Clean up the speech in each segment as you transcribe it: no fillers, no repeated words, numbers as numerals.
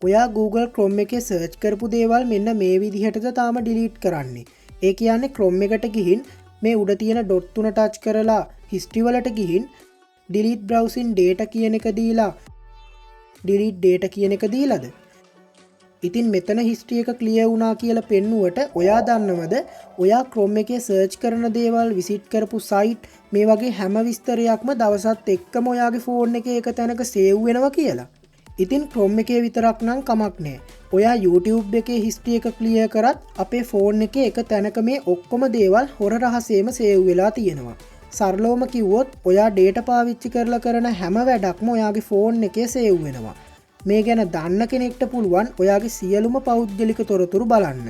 ඔයා Google Chrome එකේ search කරපු දේවල් මෙන්න මේ විදිහටද තාම ඩිලීට් කරන්නේ? ඒ කියන්නේ Chrome එකට ගිහින් මේ උඩ තියෙන ඩොට් තුන ටච් කරලා හිස්ටරි වලට ගිහින් ඩිලීට් බ්‍රවුසින් ඩේටා කියන එක දීලා ඩිලීට් ඩේටා කියන එක දීලාද? ඉතින් මෙතන හිස්ටරි එක ක්ලියර් වුණා කියලා පෙන්නුවට ඔයා දන්නවද ඔයා Chrome එකේ සර්ච් කරන දේවල්, විසිට් කරපු සයිට්, මේ වගේ හැම විස්තරයක්ම දවසත් එක්කම ඔයාගේ ෆෝන් එකේ එක තැනක සේව් වෙනවා කියලා? ඉතින් Chrome එකේ විතරක් නම් කමක් නෑ. ඔයා YouTube එකේ හිස්ටරි එක ක්ලියර් කරත් අපේ ෆෝන් එකේ එක තැනක මේ ඔක්කොම දේවල් හොර රහසේම සේව් වෙලා තියෙනවා. සරලවම කිව්වොත් ඔයා ඩේටා පාවිච්චි කරලා කරන හැම වැඩක්ම ඔයාගේ ෆෝන් එකේ සේව් වෙනවා. මේ ගැන දන්න කෙනෙක්ට පුළුවන් ඔයාගේ සියලුම පෞද්ගලික තොරතුරු බලන්න.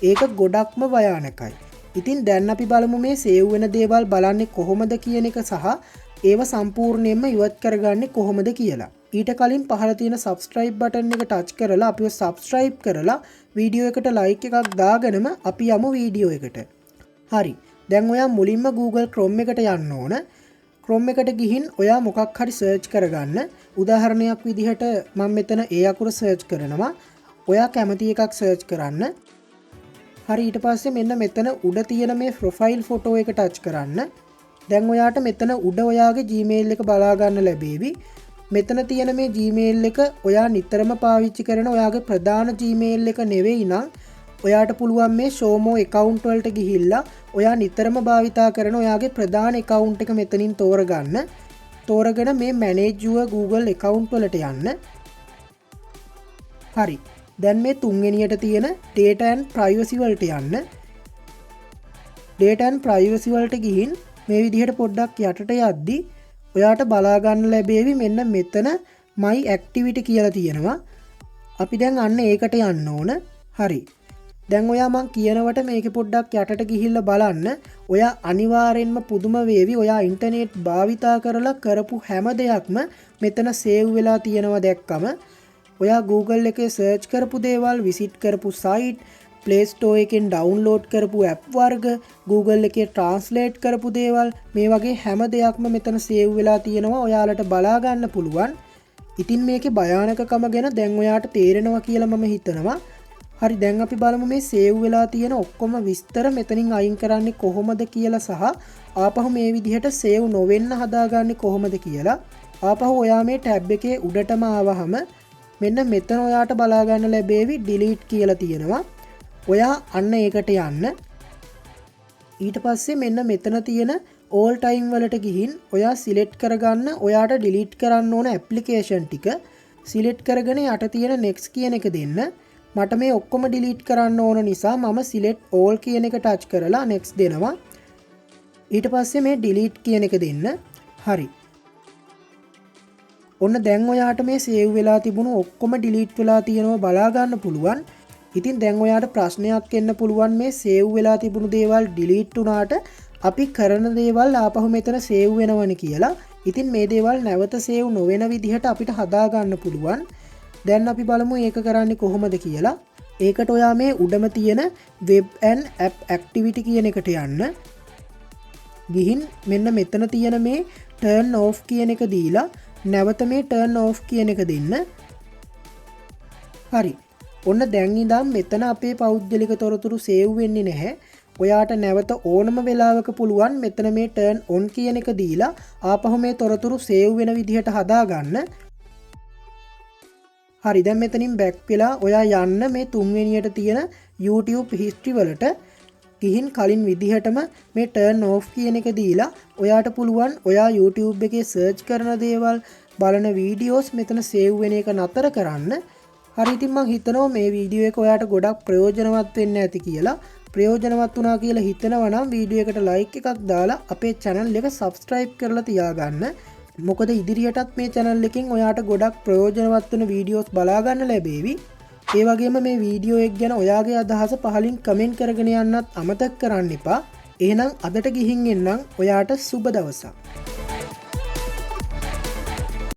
ඒක ගොඩක්ම භයානකයි. ඉතින් දැන් අපි බලමු මේ සේව් වෙන දේවල් බලන්නේ කොහොමද කියන එක සහ ඒව සම්පූර්ණයෙන්ම ඉවත් කරගන්නේ කොහොමද කියලා. ඊට කලින් පහළ තියෙන සබ්ස්ක්‍රයිබ් බටන් එක ටච් කරලා අපිව සබ්ස්ක්‍රයිබ් කරලා වීඩියෝ එකට ලයික් එකක් දාගෙනම අපි යමු වීඩියෝ එකට. හරි. දැන් ඔයා මුලින්ම Google Chrome එකට යන්න ඕන. Chrome එකට ගිහින් ඔයා මොකක් හරි සර්ච් කරගන්න. උදාහරණයක් විදිහට මම මෙතන ඒ අකුර සර්ච් කරනවා. ඔයා කැමති එකක් සර්ච් කරන්න. හරි, ඊට පස්සේ මෙන්න මෙතන උඩ තියෙන මේ ප්‍රොෆයිල් ෆොටෝ එක ටච් කරන්න. දැන් ඔයාට මෙතන උඩ ඔයාගේ Gmail එක බලා ගන්න ලැබේවි. මෙතන තියෙන මේ Gmail එක ඔයා නිතරම පාවිච්චි කරන ඔයාගේ ප්‍රධාන Gmail එක නෙවෙයි නම් ඔයාට පුළුවන් මේ show more account වලට ගිහිල්ලා ඔයා නිතරම භාවිතා කරන ඔයාගේ ප්‍රධාන account එක මෙතනින් තෝරගන්න. තෝරගෙන මේ manage your Google account වලට යන්න. හරි. දැන් මේ තුන්වෙනියට තියෙන data and privacy වලට යන්න. Data and privacy වලට ගිහින් මේ විදිහට පොඩ්ඩක් යටට යද්දි ඔයාට බලා ගන්න ලැබේවි මෙන්න මෙතන my activity කියලා තියෙනවා. අපි දැන් අන්න ඒකට යන්න ඕන. හරි. දැන් ඔයා මං කියනවට මේකේ පොඩ්ඩක් යටට ගිහිල්ලා බලන්න. ඔයා අනිවාර්යෙන්ම පුදුම වේවි ඔයා ඉන්ටර්නෙට් භාවිතා කරලා කරපු හැම දෙයක්ම මෙතන සේව් වෙලා තියෙනවා දැක්කම. ඔයා Google එකේ සර්ච් කරපු දේවල්, විසිට් කරපු සයිට්, Play Store එකෙන් ඩවුන්ලෝඩ් කරපු ඇප් වර්ග, Google එකේ ට්‍රාන්ස්ලේට් කරපු දේවල්, මේ වගේ හැම දෙයක්ම මෙතන සේව් වෙලා තියෙනවා ඔයාලට බලා ගන්න පුළුවන්. ඉතින් මේකේ භයානකකම ගැන දැන් ඔයාට තේරෙනවා කියලා මම හිතනවා. හරි, දැන් අපි බලමු මේ සේව් වෙලා තියෙන ඔක්කොම විස්තර මෙතනින් අයින් කරන්නේ කොහොමද කියලා සහ ආපහු මේ විදිහට සේව් නොවෙන්න හදාගන්නේ කොහොමද කියලා. ආපහු ඔයා මේ ටැබ් එකේ උඩටම ආවහම මෙන්න මෙතන ඔයාට බලා ගන්න ලැබේවි ඩිලීට් කියලා තියෙනවා. ඔයා අන්න ඒකට යන්න. ඊට පස්සේ මෙන්න මෙතන තියෙන ඕල් ටයිම් වලට ගිහින් ඔයා සිලෙක්ට් කරගන්න ඔයාට ඩිලීට් කරන්න ඕන ඇප්ලිකේෂන් ටික සිලෙක්ට් කරගෙන යට තියෙන නෙක්ස්ට් කියන එක දෙන්න. මට මේ ඔක්කොම ඩිලීට් කරන්න ඕන නිසා මම සිලෙක්ට් ඕල් කියන එක ටච් කරලා නෙක්ස්ට් දෙනවා. ඊට පස්සේ මේ ඩිලීට් කියන එක දෙන්න. හරි. ඔන්න දැන් ඔයාට මේ සේව් වෙලා තිබුණු ඔක්කොම ඩිලීට් වෙලා තියෙනවා බලා ගන්න පුළුවන්. ඉතින් දැන් ඔයාට ප්‍රශ්නයක් එන්න පුළුවන් මේ සේව් වෙලා තිබුණු දේවල් ඩිලීට් වුණාට අපි කරන දේවල් ආපහු මෙතන සේව් වෙනවනේ කියලා. ඉතින් මේ දේවල් නැවත සේව් නොවන විදිහට අපිට හදා ගන්න පුළුවන්. දැන් අපි බලමු ඒක කරන්නේ කොහොමද කියලා. ඒකට ඔයා මේ උඩම තියෙන web and app activity කියන එකට යන්න. ගිහින් මෙන්න මෙතන තියෙන මේ turn off කියන එක දීලා නැවත මේ turn off කියන එක දෙන්න. හරි. ඔන්න දැන් ඉඳන් මෙතන අපේ පෞද්ගලික තොරතුරු සේව් වෙන්නේ නැහැ. ඔයාට නැවත ඕනම වෙලාවක පුළුවන් මෙතන මේ turn on කියන එක දීලා ආපහු මේ තොරතුරු සේව් වෙන විදිහට හදාගන්න. හරි, දැන් මෙතනින් බැක් වෙලා ඔයා යන්න මේ තුන්වෙනියට තියෙන YouTube history වලට ගිහින් කලින් විදිහටම මේ turn off කියන එක දීලා ඔයාට පුළුවන් ඔයා YouTube එකේ සර්ච් කරන දේවල්, බලන වීඩියෝස් මෙතන සේව් වෙන එක නතර කරන්න. හරි, ඉතින් මං හිතනවා මේ වීඩියෝ එක ඔයාට ගොඩක් ප්‍රයෝජනවත් වෙන්න ඇති කියලා. ප්‍රයෝජනවත් වුණා කියලා හිතනවා නම් වීඩියෝ එකට ලයික් එකක් දාලා අපේ channel එක subscribe කරලා තියාගන්න. මොකද ඉදිරියටත් මේ channel එකෙන් ඔයාට ගොඩක් ප්‍රයෝජනවත් වෙන වීඩියෝස් බලා ගන්න ලැබේවි. ඒ වගේම මේ වීඩියෝ එක ගැන ඔයාගේ අදහස පහලින් කමෙන්ට් කරගෙන යන්නත් අමතක කරන්න එපා. එහෙනම් අදට ගිහින් එන්නම්. ඔයාට සුබ දවසක්.